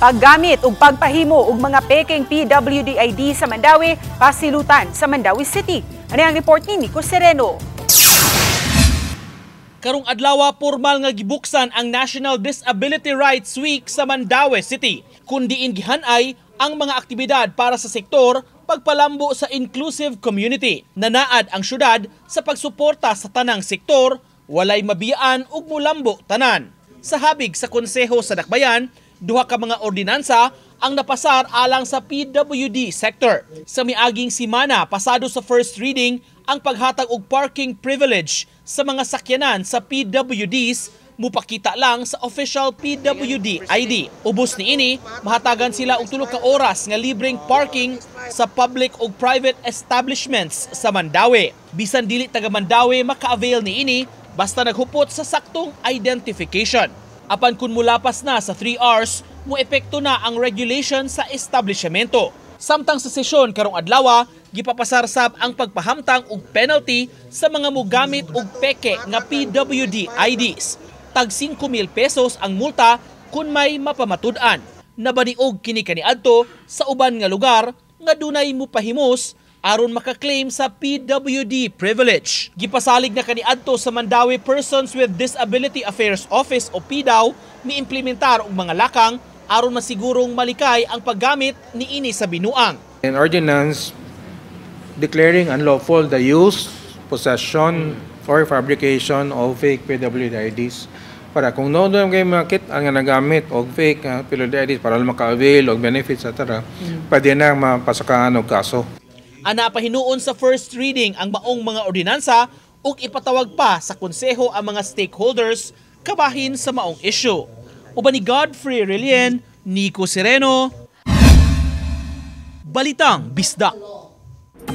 Paggamit ug pagpahimo og mga peking PWD ID sa Mandaue, pasilutan sa Mandaue City. Ano ang report ni Nico Sereno? Karong adlaw, formal nga gibuksan ang National Disability Rights Week sa Mandaue City. Kun diin gihanay ang mga aktibidad para sa sektor pagpalambo sa inclusive community. Nanaad ang syudad sa pagsuporta sa tanang sektor, walay mabiyaan ug mulambo tanan. Sa habig sa Konseho sa Dakbayan, duha ka mga ordinansa ang napasar alang sa PWD sector. Sa miaging simana, pasado sa first reading ang paghatag og parking privilege sa mga sakyanan sa PWDs mupakita lang sa official PWD ID. Ubos niini, mahatagan sila og 3 ka oras nga libreng parking sa public ug private establishments sa Mandaue. Bisan dili taga Mandaue, maka-avail niini basta naghupot sa saktong identification. Apan kung mulapas na sa 3 hours, mo epekto na ang regulation sa establishmento. Samtang sa sesyon karong adlaw, gipapasar sab ang pagpahamtang og penalty sa mga mugamit og peke nga PWD IDs. Tag 5,000 pesos ang multa kung may mapamatud-an. Nabaniog kini kaniadto sa uban nga lugar nga dunay mupahimos aron makaklaim sa PWD privilege. Gipasalig na kaniadto sa Mandaue Persons with Disability Affairs Office o PDAO miimplementar og mga lakang aron masigurong malikay ang paggamit niini sa binuang. An ordinance declaring unlawful the use, possession, or fabrication of fake PWD IDs. Para kung no doon kayo makit ang nagamit og fake PWD IDs para maka-avail og benefits, etc., pwede na mapasakaan og kaso. Ana pahinuon sa first reading ang maong mga ordinansa ug ipatawag pa sa konseho ang mga stakeholders kabahin sa maong issue. Uban ni Godfrey Relien, Nico Sereno, Balitang Bisdak.